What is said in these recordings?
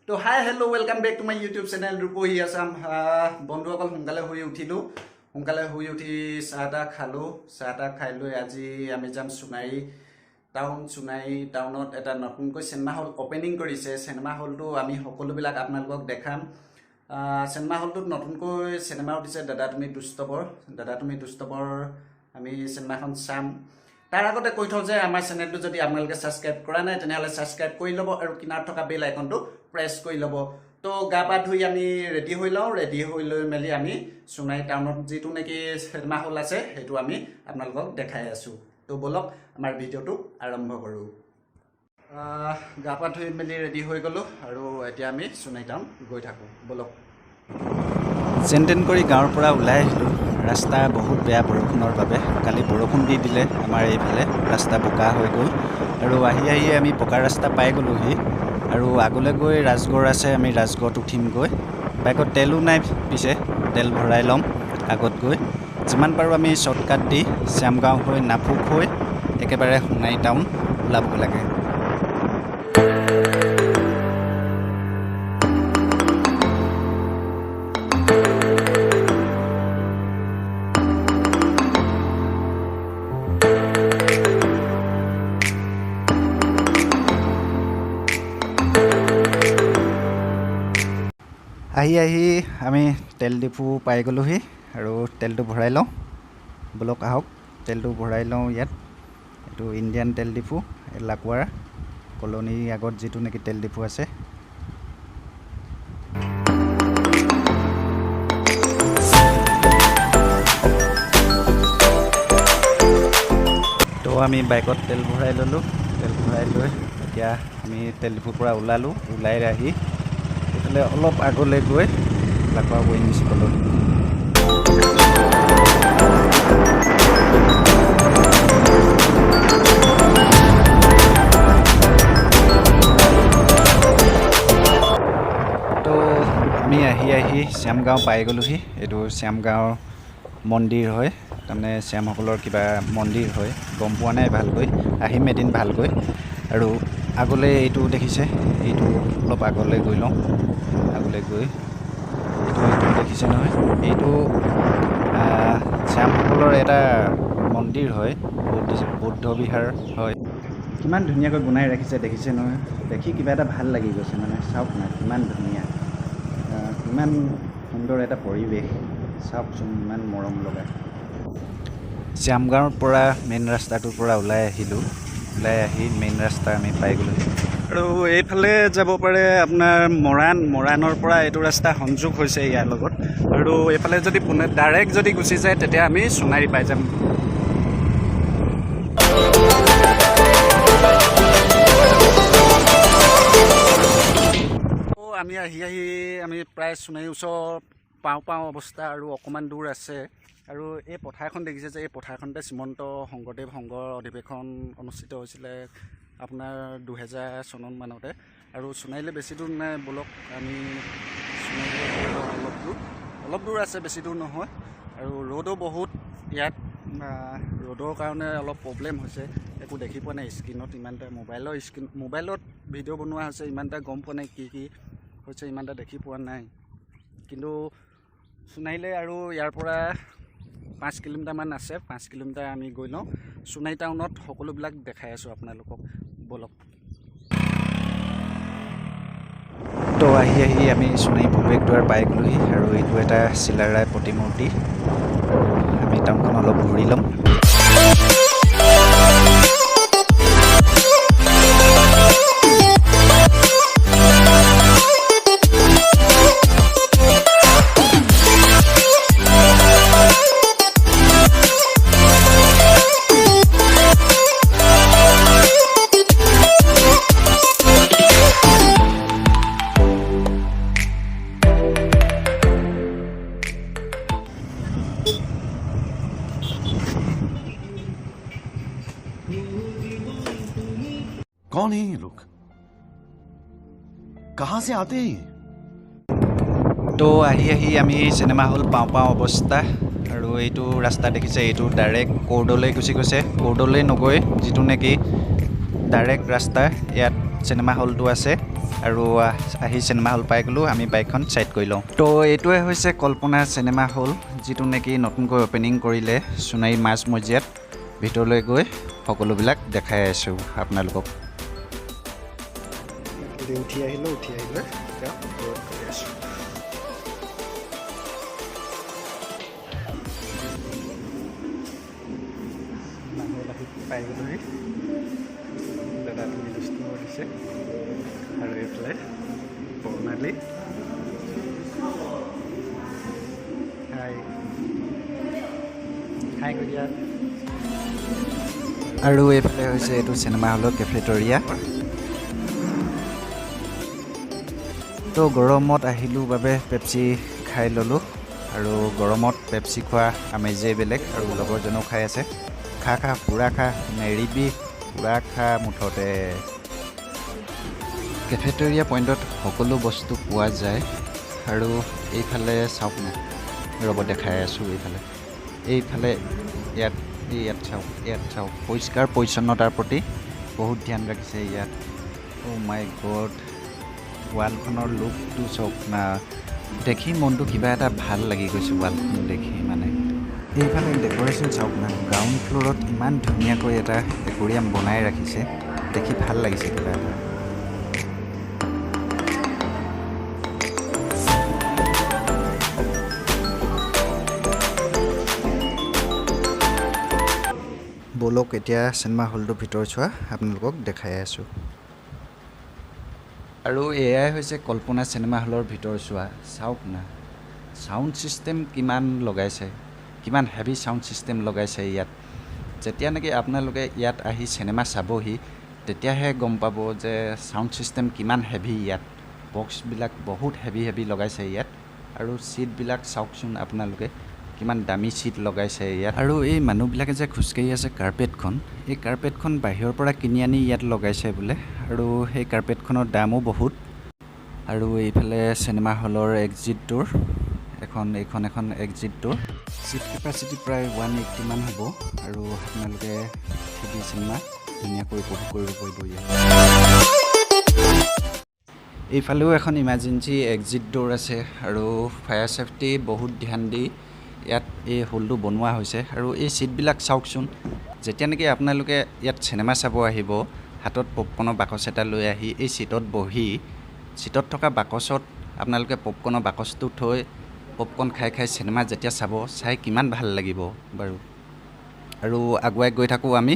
তো hi hello welcome back to my YouTube channel Rupahi Assam. বন্ধুসকল, সোনকালে শুই উঠিলোঁ। সোনকালে শুই উঠি চাহ তাহ খালোঁ। চাহ তাহ খাই লৈ আজি আমি যাম সোণাৰী টাউন। সোণাৰী টাউনত এটা নতুনকৈ চিনেমা হল অ'পেনিং কৰিছে। চিনেমা হলটো আমি সকলোবিলাক আপোনালোকক দেখাম। চিনেমা হলটোত নতুনকৈ চিনেমা উঠিছে দাদা তুমি দুষ্টবৰ। দাদা তুমি দুষ্টবৰ আমি চিনেমাখন চাম। তাৰ আগতে কৈ থওঁ যে আমাৰ চেনেলটো যদি আপোনালোকে ছাবস্ক্ৰাইব কৰা নাই, তেনেহ'লে ছাবস্ক্ৰাইব কৰি ল'ব আৰু কিনাৰত থকা বেল আইকনটো প্ৰেছ কৰি ল'ব। তো গা পা ধুই আমি ৰেডি হৈ লওঁ। ৰেডি হৈ লৈ মেলি আমি সোণাৰী টাউনত যিটো নেকি চিনেমা হল আছে, সেইটো আমি আপোনালোকক দেখাই আছোঁ। তো ব'লক, আমাৰ ভিডিঅ'টো আৰম্ভ কৰোঁ। গা পা ধুই মেলি ৰেডি হৈ গ'লোঁ আৰু এতিয়া আমি সোণাৰী টাউন গৈ থাকোঁ, ব'লক। যেন তেন কৰি গাঁৱৰ পৰা ওলাই আহিলোঁ। ৰাস্তা বহুত বেয়া বৰষুণৰ বাবে। কালি বৰষুণ দি দিলে আমাৰ এইফালে, ৰাস্তা বোকা হৈ গ'ল। আৰু আহি আহি আমি পকা ৰাস্তা পাই গ'লোহি। আৰু আগলৈ গৈ ৰাজগড় আছে, আমি ৰাজগড়ত উঠিমগৈ। বাইকত তেলো নাই, পিছে তেল ভৰাই ল'ম আগত গৈ। যিমান পাৰোঁ আমি শ্বৰ্টকাট দি শ্যামগাঁও হৈ, নাফুক হৈ একেবাৰে সোণাৰী টাউন ওলাবগৈ লাগে। আহি আহি আমি তেল ডিপু পাই গ'লোহি আৰু তেলটো ভৰাই লওঁ। ব'লক, আহক, তেলটো ভৰাই লওঁ ইয়াত। এইটো ইণ্ডিয়ান তেল ডিপু, এই লাকুৱাৰ কলনীৰ আগত যিটো নেকি তেল ডিপু আছে। তো আমি বাইকত তেল ভৰাই ল'লোঁ। তেল ভৰাই লৈ এতিয়া আমি তেল ডিপুৰ পৰা ওলালোঁ। ওলাই আহি এইফালে অলপ আগলৈ গৈ লাকুৱা উইংছ কলনী। তো আমি আহি আহি শ্যামগাঁও পাই গ'লোহি। এইটো শ্যামগাঁৱৰ মন্দিৰ হয়, তাৰমানে শ্যামসকলৰ কিবা মন্দিৰ হয়, গম পোৱা নাই ভালকৈ, আহিম এদিন ভালকৈ। আৰু আগলৈ এইটো দেখিছে, এইটো অলপ আগলৈ গৈ লওঁ। আগলৈ গৈ এইটো দেখিছে নহয়, এইটো শ্যামসকলৰ এটা মন্দিৰ হয়, বৌদ্ধ বিহাৰ হয়। কিমান ধুনীয়াকৈ বনাই ৰাখিছে দেখিছে নহয়, দেখি কিবা এটা ভাল লাগি গৈছে। মানে চাওক না, কিমান ধুনীয়া, কিমান সুন্দৰ এটা পৰিৱেশ, চাওকচোন, ইমান মৰম লগা। শ্যামগাঁৱৰ পৰা মেইন ৰাস্তাটোৰ পৰা ওলাই আহিলোঁ। ওলাই আহি মেইন ৰাস্তা আমি পাই গ'লোঁ। আৰু এইফালে যাব পাৰে আপোনাৰ মৰাণ। মৰাণৰ পৰা এইটো ৰাস্তা সংযোগ হৈছে ইয়াৰ লগত। আৰু এইফালে যদি পোনে ডাইৰেক্ট যদি গুচি যায়, তেতিয়া আমি সোণাৰী পাই যাম। তো আমি আহি আহি আমি প্ৰায় সোণাৰীৰ ওচৰ পাওঁ পাওঁ অৱস্থা, আৰু অকণমান দূৰ আছে। আৰু এই পথাৰখন দেখিছে যে, এই পথাৰখনতে শ্ৰীমন্ত শংকৰদেৱ সংঘৰ অধিৱেশন অনুষ্ঠিত হৈছিলে আপোনাৰ 2000 চনত মানতে। আৰু সোণাৰীলৈ বেছি দূৰ নাই। ব'লক, আমি সোণাৰীলৈ গৈ লওঁ। অলপ দূৰ, অলপ দূৰ আছে, বেছি দূৰ নহয়। আৰু ৰ'দো বহুত ইয়াত। ৰ'দৰ কাৰণে অলপ প্ৰব্লেম হৈছে, একো দেখি পোৱা নাই স্ক্ৰীণত ইমান এটা। মোবাইলৰ স্ক্ৰীণ, মোবাইলত ভিডিঅ' বনোৱা হৈছে, ইমান এটা গম পোৱা নাই কি কি হৈছে, ইমান এটা দেখি পোৱা নাই। কিন্তু সোণাৰীলৈ আৰু ইয়াৰ পৰা 5 কিলোমিটাৰমান আছে। 5 কিলোমিটাৰ আমি গৈ লওঁ। সোণাৰী টাউনত সকলোবিলাক দেখাই আছোঁ আপোনালোকক, ব'লক। তো আহি আহি আমি সোণাৰী প্ৰৱেশ দ্বাৰ পাই গ'লোহি। আৰু এইটো এটা চিলাৰায় প্ৰতিমূৰ্তি। আৰু আমি টাউনখন অলপ ঘূৰি ল'ম। कौन है ये लोग? कहां से आते हैं ये? তো আহি আহি আমি চিনেমা হল পাওঁ পাওঁ অৱস্থা। আৰু এইটো ৰাস্তা দেখিছে, এইটো ডাইৰেক্ট কোৰ্টলৈ গুচি গৈছে। কোৰ্টলৈ নগৈ যিটো নেকি ডাইৰেক্ট ৰাস্তা, ইয়াত চিনেমা হলটো আছে। আৰু আহি চিনেমা হল পাই গ'লোঁ, আমি বাইকখন ছাইড কৰি লওঁ। তো এইটোৱে হৈছে কল্পনা চিনেমা হল, যিটো নেকি নতুনকৈ অ'পেনিং কৰিলে সোণাৰী মাজমজিয়াত। ভিতৰলৈ গৈ সকলোবিলাক দেখাই আছোঁ আপোনালোকক। উঠি আহিলোঁ, উঠি আহিলোঁ এতিয়া ওপৰত গৈ আছোঁ। মানুহ আহি পাই গ'লোহি, দাদা তুমি দুষ্ট দিছে। আৰু এইফালে বৰ্ণালী, হাই হাই কৰি দিয়া। আৰু এইফালে হৈছে এইটো চিনেমা হলৰ কেফেটৰিয়া। তো গৰমত আহিলোঁ বাবে পেপচি খাই ল'লোঁ, আৰু গৰমত পেপচি খোৱা আমেজেই বেলেগ। আৰু লগৰজনেও খাই আছে, খা খা পূৰা খা, নেৰিবি, পূৰা খা মুঠতে। কেফেটেৰিয়া পইণ্টত সকলো বস্তু পোৱা যায়। আৰু এইফালে চাওক না, ৰ'ব দেখাই আছোঁ। এইফালে এইফালে ইয়াত ইয়াত চাওক, ইয়াত চাওক, পৰিষ্কাৰ পৰিচ্ছন্নতাৰ প্ৰতি বহুত ধ্যান ৰাখিছে ইয়াত। অ' মাই গড, ৱালখনৰ লুকটো চাওক না, দেখি মনটো কিবা এটা ভাল লাগি গৈছে ৱালখন দেখি। মানে এইফালে ডেক'ৰেশ্যন চাওক না, গ্ৰাউণ্ড ফ্ল'ৰত ইমান ধুনীয়াকৈ এটা একুৰিয়াম বনাই ৰাখিছে, দেখি ভাল লাগিছে কিবা এটা। ব'লক এতিয়া চিনেমা হলটোৰ ভিতৰ চোৱা আপোনালোকক দেখাই আছোঁ। আৰু এয়াই হৈছে কল্পনা চিনেমা হলৰ ভিতৰ চোৱা। চাওক না, চাউণ্ড ছিষ্টেম কিমান লগাইছে, কিমান হেভি চাউণ্ড ছিষ্টেম লগাইছে ইয়াত। যেতিয়া নেকি আপোনালোকে ইয়াত আহি চিনেমা চাবহি, তেতিয়াহে গম পাব যে চাউণ্ড ছিষ্টেম কিমান হেভি ইয়াত। বক্সবিলাক বহুত হেভি হেভি লগাইছে ইয়াত। আৰু ছিটবিলাক চাওকচোন আপোনালোকে, কিমান দামী ছিট লগাইছে ইয়াত। আৰু এই মানুহবিলাকে যে খোজকাঢ়ি আছে কাৰ্পেটখন, এই কাৰ্পেটখন বাহিৰৰ পৰা কিনি আনি ইয়াত লগাইছে বোলে। আৰু সেই কাৰ্পেটখনৰ দামো বহুত। আৰু এইফালে চিনেমা হলৰ এক্সিট ড'ৰ এখন, এইখন এখন এক্সিট ড'ৰ। ছিট কেপাচিটি প্ৰায় 180 মান হ'ব। আৰু আপোনালোকে 3D cinema ধুনীয়াকৈ উপভোগ কৰিব পাৰিব ইয়াত। এইফালেও এখন ইমাৰ্জেঞ্চি এক্সিট ড'ৰ আছে। আৰু ফায়াৰ ছেফটি বহুত ধ্যান দি ইয়াত এই হলটো বনোৱা হৈছে। আৰু এই ছিটবিলাক চাওকচোন, যেতিয়া নেকি আপোনালোকে ইয়াত চিনেমা চাব আহিব, হাতত পপকৰ্ণৰ বাকচ এটা লৈ আহি এই ছিটত বহি, ছিটত থকা বাকচত আপোনালোকে পপকৰ্ণৰ বাকচটো থৈ পপকৰ্ণ খাই খাই চিনেমা যেতিয়া চাব, চাই কিমান ভাল লাগিব বাৰু। আৰু আগুৱাই গৈ থাকোঁ আমি।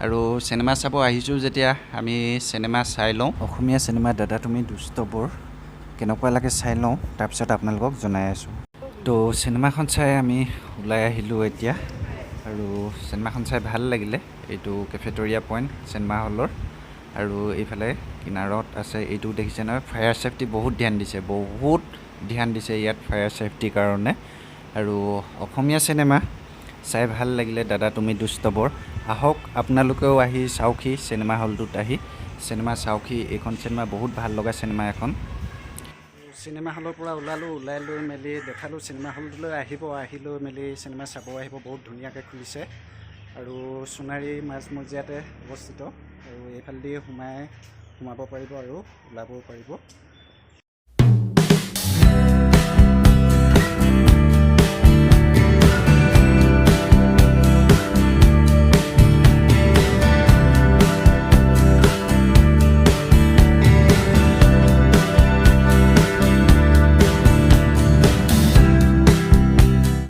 আৰু চিনেমা চাব আহিছোঁ যেতিয়া আমি চিনেমা চাই লওঁ। অসমীয়া চিনেমা দাদা তুমি দুষ্টবোৰ কেনেকুৱা লাগে চাই লওঁ, তাৰপিছত আপোনালোকক জনাই আছোঁ। তো চিনেমাখন চাই আমি ওলাই আহিলোঁ এতিয়া। আৰু চিনেমাখন চাই ভাল লাগিলে। এইটো কেফেটৰিয়া পইণ্ট চিনেমা হলৰ। আৰু এইফালে কিনাৰত আছে এইটো দেখিছে নহয়, ফায়াৰ ছেফটি বহুত ধ্যান দিছে, বহুত ধ্যান দিছে ইয়াত ফায়াৰ ছেফটিৰ কাৰণে। আৰু অসমীয়া চিনেমা চাই ভাল লাগিলে দাদা তুমি দুষ্টবৰ। আহক আপোনালোকেও আহি চাওকহি, চিনেমা হলটোত আহি চিনেমা চাওকহি। এইখন চিনেমা বহুত ভাল লগা চিনেমা এখন। চিনেমা হলৰ পৰা ওলালোঁ, ওলাই লৈ মেলি দেখালোঁ চিনেমা হলটোলৈ আহিব, আহি লৈ মেলি চিনেমা চাব আহিব, বহুত ধুনীয়াকৈ খুলিছে। আৰু সোণাৰী মাজমজিয়াতে অৱস্থিত। আৰু এইফালেদি সোমাব পাৰিব আৰু ওলাবও পাৰিব।